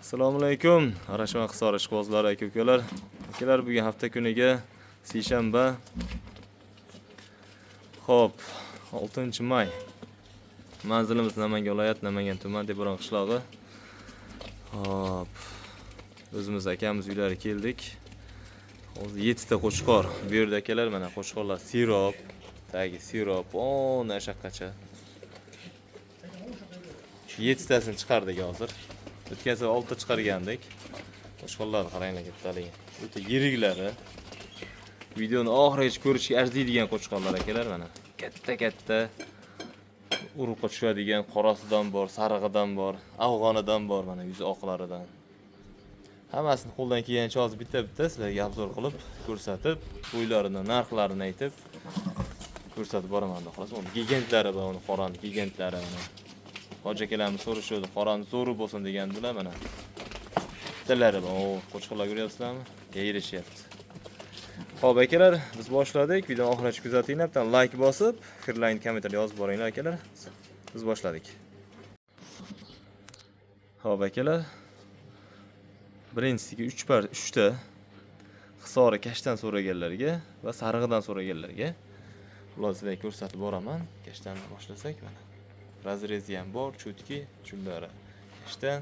Assalomu alaykum. Arashma Hisor ishqibozlari, aka ukalar. Akalar, bugun hafta kuniga seshanba. Xo'p, 6-may. Manzilimiz Namangan viloyat, Namangan tuman, Deburon qishlog'i. Xo'p. O'zimiz akamiz uylari keldik. Hozir 7 ta qo'chqor. Bu yerda akalar mana qo'chqorlar sirob, tagi sirob, ona shaqqacha. 7 tasini chiqardik hozir. O'tgan safar 6 ta chiqargandik. Qo'chqorlarni qaranglar kattaligi. O'ta yiriklari. Videoni oxirigacha ko'rishga arziydigan qo'chqorlar akalar mana. Katta-katta urug'ga tushadigan qorasidan bor, sarig'idan bor, afg'onidan bor mana yuzi oqlaridan. Hammasini qo'ldan kelgancha hozir bitta-bitta sizlarga обзор qilib ko'rsatib, bo'ylarini, narxlarini aytib ko'rsatib boraman xudo xohlasa. Uni gigantlari bor, uni qorani gigantlari mana. Hoji akalarimiz so'rashuvdi, qorani zo'ri bo'lsin degandilar mana. Bittalari bor. O, qo'chqorlar ko'ryapsizlarmi? Yayrishyapti. Xo'p akalar, biz boshladik. Videoni oxirigacha kuzatinglar, bitta like bosib, fikrlaringni kommentariyada yozib boringlar akalar. Biz boshladik. Xo'p akalar, birinchisiga 3 par 3 ta Hisori kashtan so'raganlarga va sarig'idan so'raganlarga ular sizlarga ko'rsatib boraman. Kashtandan boshlasak mana. Разрез i ham bor, чётки, chullari. Kashtan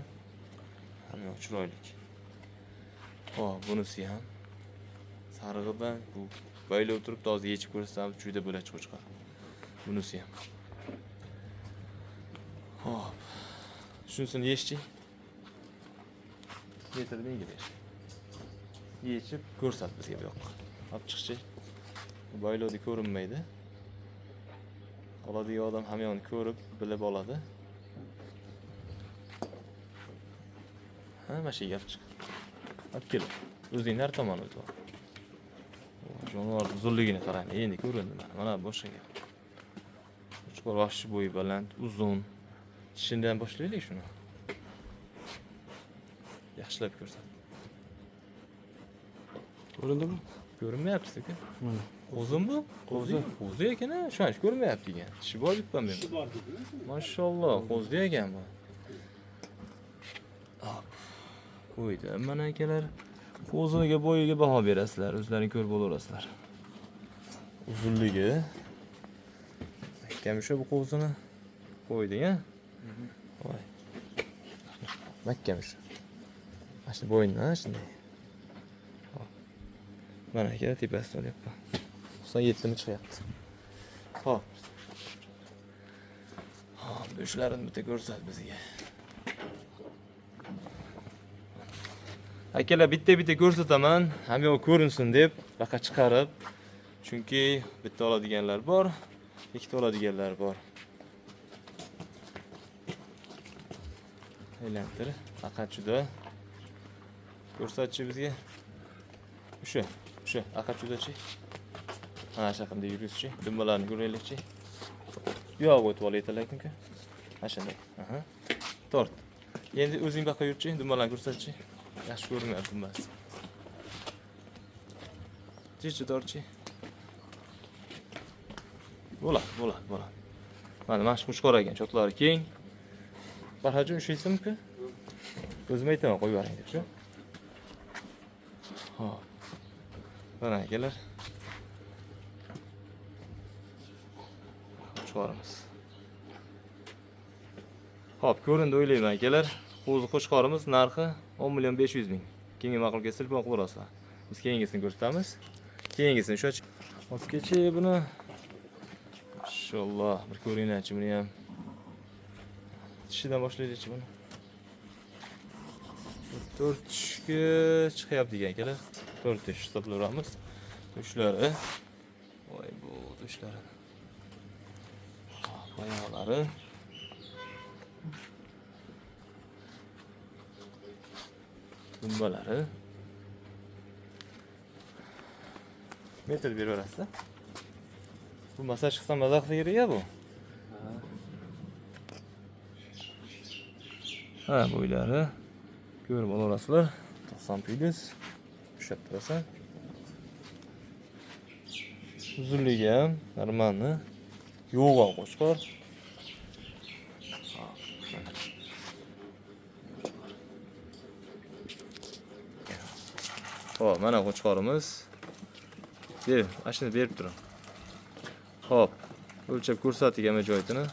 hamma yoq chiroyli. Xo'p, bunisi ham sarig'idan bu baylab turibdi, hozir yechib ko'rsatamiz, juda bo'lak qo'chqor. Bunisi ham. Xo'p. Shunisini yechchi. Metr menga ber. Yechib ko'rsat bizga bu yoqqa. Olib chiqchi. Baylovda ko'rinmaydi. Oladigan odam hamyonni ko'rib, bilib oladi. Ha, mana shu yerga olib chiq. Olib kel. O'zing nari tomon o'tib ol. Jonivor uzunligini qarang. Endi ko'rindi mana. Mana boshqa gap. Qo'chqor вообще bo'yi baland, uzun. Tishidan boshlaylik shuni. Yaxshilab ko'rsat. Ko'rindimi? Ko'rinmayapti aka. Mana. Qo'zimi bu? Qo'zi. Qo'zi ekan, ha? Shu hech ko'rinmayapti ekan. Tishi bor bitpam men. Bor dedingiz. Mashalloh, qo'zi ekan bu. Hop. Qo'ydi. Mana akalar, qo'ziga bo'yiga baho berasizlar, o'zlaring ko'rib olaverasizlar. Uzunligi. Mahkam usha bu qo'zini. Qo'yding, a? Voy. Mahkam usha. Mana shu bo'ynidan shunday. Hop. Mana aka tepasida olyapman. 97 mi chiqyapti. Hop. Hop, shularni bitta ko'rsat bizga. Akalar bitta-bitta ko'rsataman, hamma yoq ko'rinsin deb baqa chiqarib. Chunki bitta oladiganlar bor, ikkita oladiganlar bor. Aylantir, faqat juda ko'rsatchi bizga. O'sha, o'sha aqach judachi. Ha, shaqinda yurgizchi, dumbalarni ko'raylikchi. Yo'q, o'tib olaydi-ku. Mana shunday. Aha. Tort. Endi o'zing baqa yurchi, dumbalarni ko'rsatchi. Yaxshi ko'rinmayapti dumbasi. Chichi tortchi. Bo'ladi, bo'ladi, bo'ladi. Mana mana shu qo'chqor ekan, chotlari keng. Farhadjon ushlaysizmi? O'zim aytaman, qo'yib yuboring deb shu. Xo'p. Mana akalar. Qo'chqorimiz. Xo'p, ko'rindi o'ylayman akalar. Qo'zi qo'chqorimiz narxi 10 million 500 ming. Kimga ma'qul kelsa telefon qilaverasizlar. Biz keyingisini ko'rsatamiz. Keyingisini shu olib kechi buni. Inshaalloh bir ko'ringlarchi buni ham. Tishidan boshlaylikchi buni. 4 tishga chiqyapti degan akalar. 4 tish hisoblayveramiz. Tushlari. Voy bu tushlari. Oyoqlari. Dumbalari. Metr berib berasiz. Bu masaj qilsa maza qilsa kerak ya bu. Ha, bo'ylari ko'rib olaverasizlar. 90 plyus ushlab turasan. Uzunligi ham normalni. Yo'g'on qo'chqor. Hop, mana. Xo'p, mana qo'chqorimiz. Ber, mana shuni berib turing. Xo'p, o'lchab ko'rsatdik hamma joyini.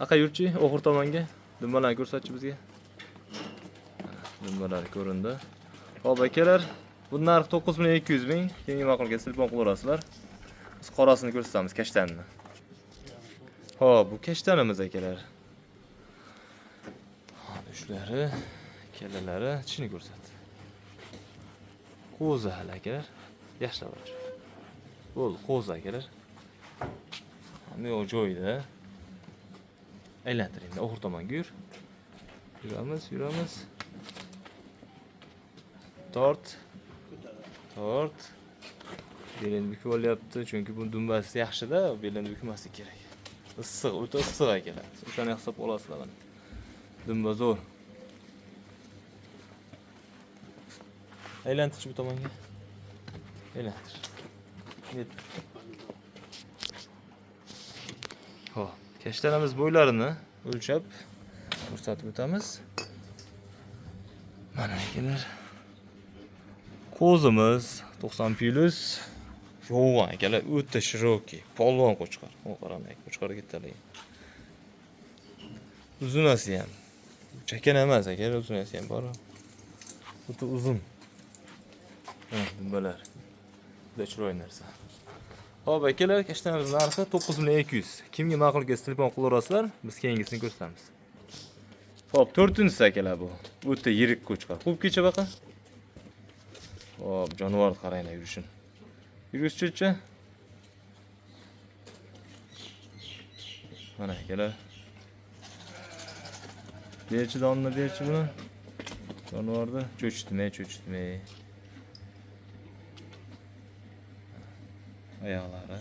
Aka yurchi, o'g'ir tomonga. Dumbalarni ko'rsatchi bizga. Dumbalar ko'rindi. Xo'p, akalar, bu narx 9200 ming. Kimga ma'qul kelsa telefon qilaverasizlar. Biz qorasini ko'rsatamiz, kashtanni. Xo'p, bu kashtanimiz akalar. Ushlari, kallalari, tishini ko'rsat. Qo'zi hali akalar. Yaxshilab och. Bo'ldi, qo'zi akalar. Hamma yo'q joyida. Aylantir endi, o'g'ir tomonga yur. Yuramiz, yuramiz. Tort. Tort. Belini bukib olyapti, chunki bu dumbasi yaxshi-da, belini bukmaslik kerak. Issiq, o'ta issiq akalar. O'shani hisob olasizlar mana. Dumba zo'r. Aylantirchi bu tomonga. Aylantir. Yet. Xo'p, kashtanamiz bo'ylarini o'lchab ko'rsatib o'tamiz. Mana akalar. Qo'zimiz 90 plus. Yo'g'on akalar, o'ta shirokiy, polvon qo'chqor. O qaramay, qo'chqor ketadi. Uzunasi ham. Chakan emas akalar, uzunasi ham bor. O'ta uzun. Mana dumbalar. Juda chiroyli narsa. Xo'p, akalar, kashtanamiz narxi 9200. Kimga ma'qul kelsa telefon qilaverasizlar, biz keyingisini ko'rsatamiz. Xo'p, to'rtinchisi akalar bu. O'ta yirik qo'chqor. Quvib kecha baqa. Xo'p, jonivor qaranglar yurishini. Yurishchi. Mana akalar. Berchi donni, berchi buni. Jonivorni cho'chitmay, cho'chitmay. Oyoqlari,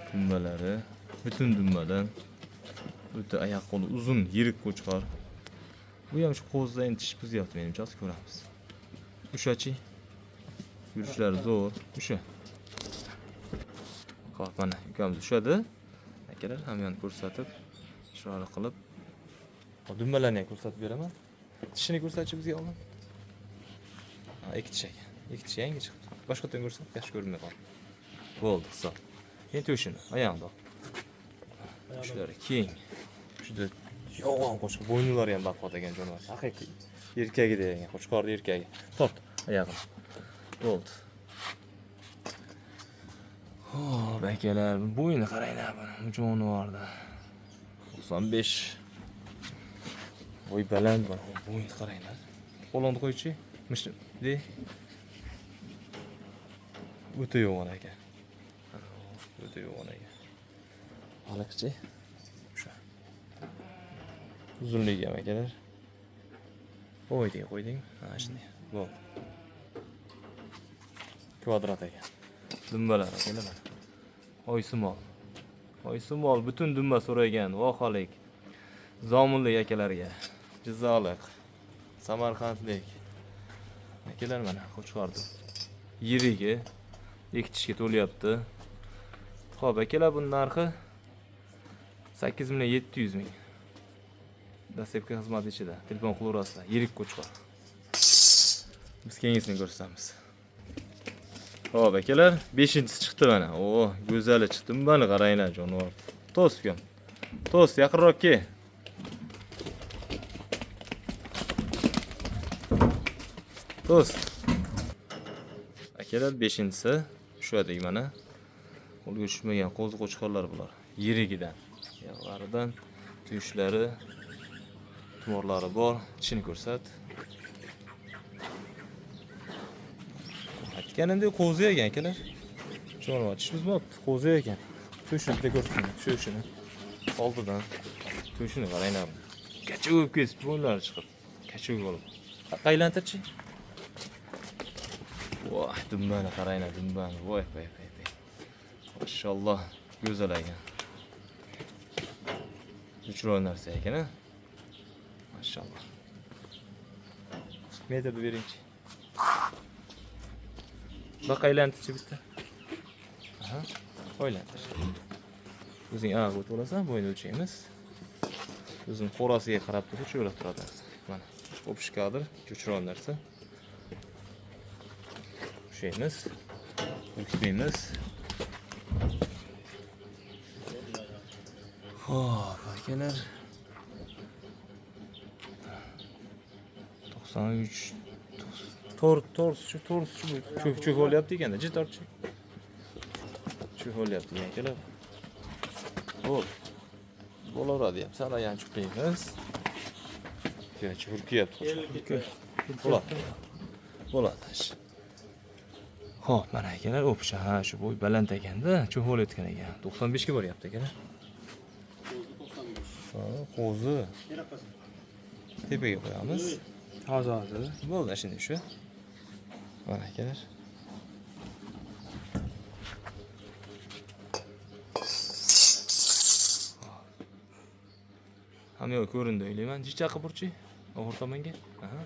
dumbalari, butun dumbadan o'ta oyoq qo'li uzun, yirik qo'chqor. Bu ham shu qo'zidan endi tish buzyapti menimcha, hozir ko'ramiz. Ushachi. Yurishlari zo'r. Usha. Xo'p, mana ukamiz ushadi. Akalar hamyonni ko'rsatib, chiroyli qilib. Hop, dumbalarni ham ko'rsatib beraman. Tishini ko'rsatchi bizga oldin. Ha, ikki tish ekan. Ikki tish yangi chiqdi. Boshqatdan ko'rsat, yaxshi ko'rinmay qoldi. Bo'ldi, hisob. Endi to'shini, oyog'ini ol. Tushlari keng. Juda yo'g'on qo'chqor, bo'ynilari ham baquvvat ekan jonivor. Haqiqiy erkagi degan, qo'chqorning erkagi. Tort oyog'ini. Bo'ldi. Xo'p, akalar, bo'yini qaranglar buni, bu jonivorni. 95. Bo'y baland buni, bo'yini qaranglar. Qo'lini qo'ychi. Mish de. O'ta yo'g'on ekan. O'ta yo'g'on ekan. Baliqchi. O'sha. Uzunligi ham akalar. Qo'yding, qo'yding. Ha, shunday. Bo'ldi. Kvadrat ekan. Dumbalar akalar mana. Oysimol. Oysimol butun dumba so'ragan vohalik. Zominlik akalarga. Jizzaxlik, Samarqandlik. Akalar mana qo'chqordi. Yirigi ikki tishga to'lyapti. Xo'p, akalar, buning narxi 8 700 ming. Dastlabki xizmat ichida. Telefon qilaverasizlar. Yirik qo'chqor. Biz keyingisini ko'rsatamiz. Xo'p, akalar, 5-inchisi chiqdi mana. O, go'zali chiqdi. Mana qaranglar jonivor. To'st ukam. To'st, yaqinroq kel. To'st. Akalar, 5-inchisi ushladik mana. Qo'lga tushmagan qo'zi qo'chqorlar bular. Yirigidan, yoqlaridan tushlari, tumorlari bor. Tishini ko'rsat. Aytganimdek qo'zi ekan akalar. Jonivor tish buzmabdi, qo'zi ekan. Tushini bitta ko'rsating, tushini. Oldidan tushini qaranglar. Kachuk bo'lib ketibdi, bo'ynlari chiqib. Kachuk bo'lib. Aylantirchi. Voy, dumbani qaranglar, dumbani. Voy, voy, voy, voy. Mashalloh, go'zal ekan. Chiroyli narsa ekan, a? Mashalloh. Metrni beringchi. Baq aylantirchi bitta. Aha, aylantir. O'zing ag'ib o'tib olasan, bo'yni o'lchaymiz. O'zing qo'rasiga qarab tursa, chiroyli turadi narsa. Mana, o'pish kadr, juda chiroyli narsa. Ushlaymiz. Urkitmaymiz. Xo'p, akalar. 93 to'rt to'rtchi bu cho'k olyapti ekanda, ji tortchi. Cho'k olyapti ekan akalar. Bo'l. Bo'laveradi ham. Sal ayani chuqlaymiz. Kecha hurkiyapti. Bo'ladi. Bo'ladi. Xo'p, mana akalar, o'psha, ha, shu bo'y baland ekanda, cho'k olayotgan ekan. 95 ga boryapti akalar. Ha, qo'zi. Tepaga qo'yamiz. Hozir hozir. Bo'ldi, shunday shu. Mana akalar. Hamma yo'q ko'rindi o'ylayman. Jicha qilib burchi. Oxir tomonga. Aha.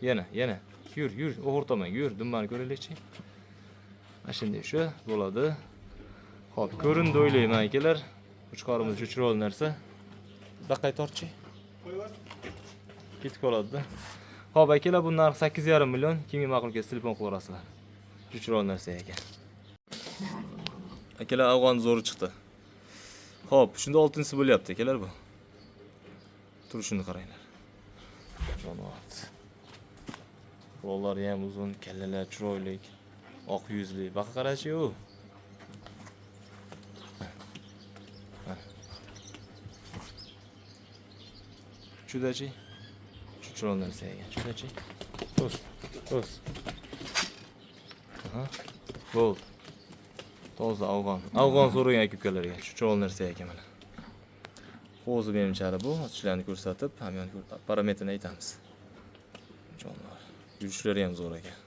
Yana, yana. Yur, yur, oxir tomonga yur. Dumbani ko'raylikchi. Mana shunday shu bo'ladi. Xo'p, ko'rindi o'ylayman akalar. Qo'chqorimiz juda chiroyli narsa. Baqay tortchi. Ketib qoladi-da. Xo'p, akalar, bu narx 8,5 million. Kimga ma'qul kelsa telefon qilib yuborasizlar. Juda chiroyli narsa ekan. Akalar, afg'on zo'ri chiqdi. Xo'p, shunda 6-inchisi bo'lyapti akalar bu. Turishini qaranglar. Jonivor. Quloqlari ham uzun, kallalar chiroyli, oq yuzli. Baqa qarachi u. Chudachi. Shu chiroyli narsa ekan. Chudachi. To's, to's. Aha. Bo'ldi. Toza afg'on. Afg'on so'ragan aka ukalar ekan. Shu chiroyli narsa ekan mana. Qo'zi menimchali bu. Shularni ko'rsatib, hamyon parametrini aytamiz. Jonivor. Yurishlari ham zo'r ekan.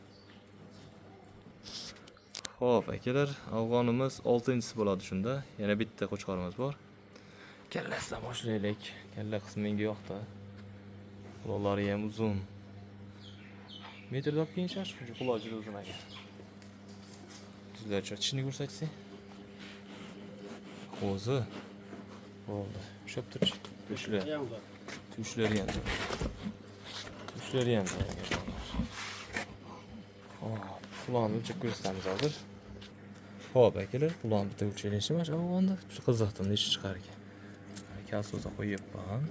Xo'p, akalar, afg'onimiz 6-inchisi bo'ladi shunda. Yana bitta qo'chqorimiz bor. Kallasidan boshlaylik. Kalla qismi menga yoqdi. Quloqlari ham uzun. Metrda olib keyin shuncha quloq juda uzun ekan. Tuzlar tishini ko'rsatsa. Qo'zi. Bo'ldi. Ushlab turchi. Tushlari. Tushlari ham. Tushlari ham. Xo'p, quloqni o'lchab ko'rsatamiz hozir. Xo'p, akalar, quloqni bitta o'lchaylikchi mana shu afg'onda. Shu qiziqdim, necha chiqar ekan. Kassosa qo'yyapman.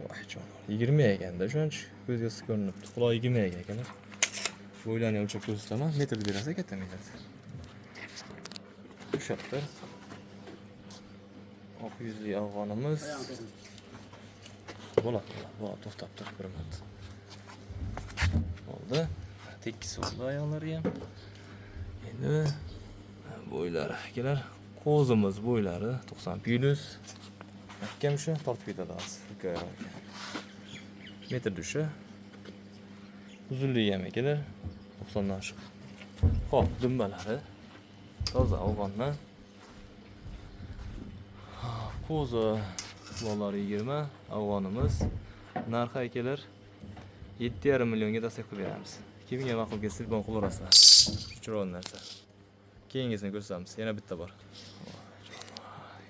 Voy jonivor. 20 ekanda, shuncha ko'zga ko'rinibdi. Quloq 20 ekan akalar. Bo'ylarni o'lchab ko'rsataman. Metrda berasiz, katta metrda. Ushlab tur. Oq yuzli afg'onimiz. Bo'ladi, bo'ladi, bo'ladi, to'xtab tur bir minut. Bo'ldi. Tekis bo'ldi oyoqlari ham. Endi bo'ylari akalar, qo'zimiz bo'ylari 90 plus. Mahkam shu tortib ketadi hozir. Metr o'sha. Uzunligi ham akalar 90 dan oshiq. Xo'p, dumbalari toza afg'ondan. Qo'zi quloqlari 20, afg'onimiz. Narxi akalar 7,5 millionga dastak qilib beramiz. Kimga ma'qul kelsa telefon qilib yuborasizlar. Shu chiroyli narsa. Keyingisini ko'rsatamiz. Yana bitta bor.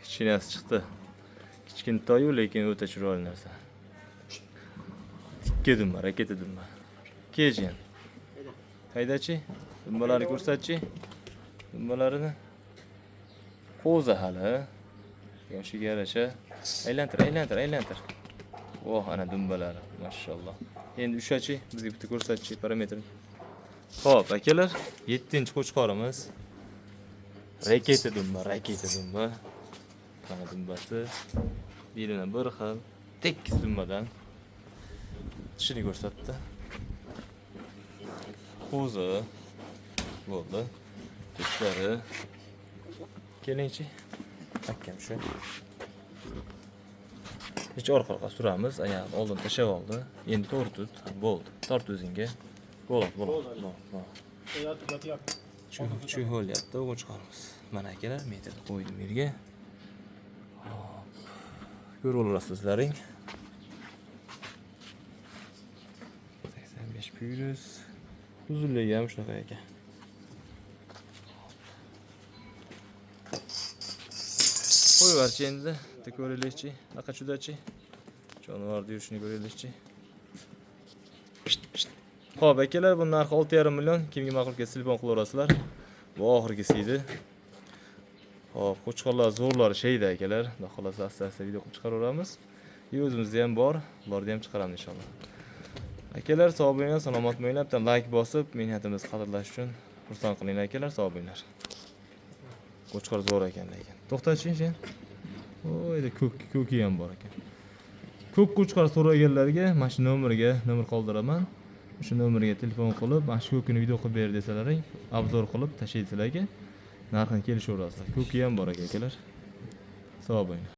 Kichkinasi chiqdi. Kichkintoy-yu, lekin o'ta chiroyli narsa. Tikka dumba, raketa dumba. Keyin. Haydachi, dumbalarni ko'rsatchi. Dumbalarini. Qo'zi hali. Yoshiga yarasha. Aylantir, aylantir, aylantir. Oh, ana dumbalari, mashalloh. Endi ushachi, bizga bitta ko'rsatchi parametrini. Xo'p, akalar, 7-qo'chqorimiz. Raketa dumba, raketa dumba. Mana dumbasi. Belini bir xil, tekis dumbadan. Tishini ko'rsatdi. Qo'zi bo'ldi. Tishlari. Kelingchi. Akam shu. Hech orqa suramiz. Oyog'ini oldin tashlab oldi. Endi to'g'ri tut. Bo'ldi. Tort o'zingga. Bo'ladi, bo'ladi. Bo'ladi. Cho'holyapti qo'chqorimiz. Mana akalar, metrni qo'ydim yerga. Hop. Ko'rib olasizlaring. 85 plus. Uzunligi ham shunaqa ekan. Qo'yvarchi endi, bitta ko'raylikchi. Aqa chudachi. Jonivorni yurishini ko'raylikchi. Pisht, pisht. Xo'p, akalar, bu narxi 6,5 million. Kimga ma'qul kelsa telefon qilaverasizlar. Bu oxirgisi edi. Xo'p, qo'chqorlar zo'rlari sheyda akalar. Xudo xolasa asta-asta video qilib chiqaraveramiz. И o'zimizda ham bor, ularni ham chiqaramiz inshaalloh. Akalar, sog' bo'linglar, salomat bo'linglar. Bitta like bosib, mehnatimizni qadrlash uchun xursand qilinglar akalar, sog' bo'linglar. Qo'chqor zo'r ekan lekin. To'xtachi, sen. Voy, ko'k ko'ki ham bor ekan. Ko'k qo'chqor so'raganlarga mana shu nomerga nomer qoldiraman. O'sha nomerga telefon qilib, mana shu ko'kini video qilib ber desalaring, обзор qilib tashlaydi sizlarga. Narxini kelishaverasizlar. Ko'ki ham bor ekan akalar. Sog' bo'linglar.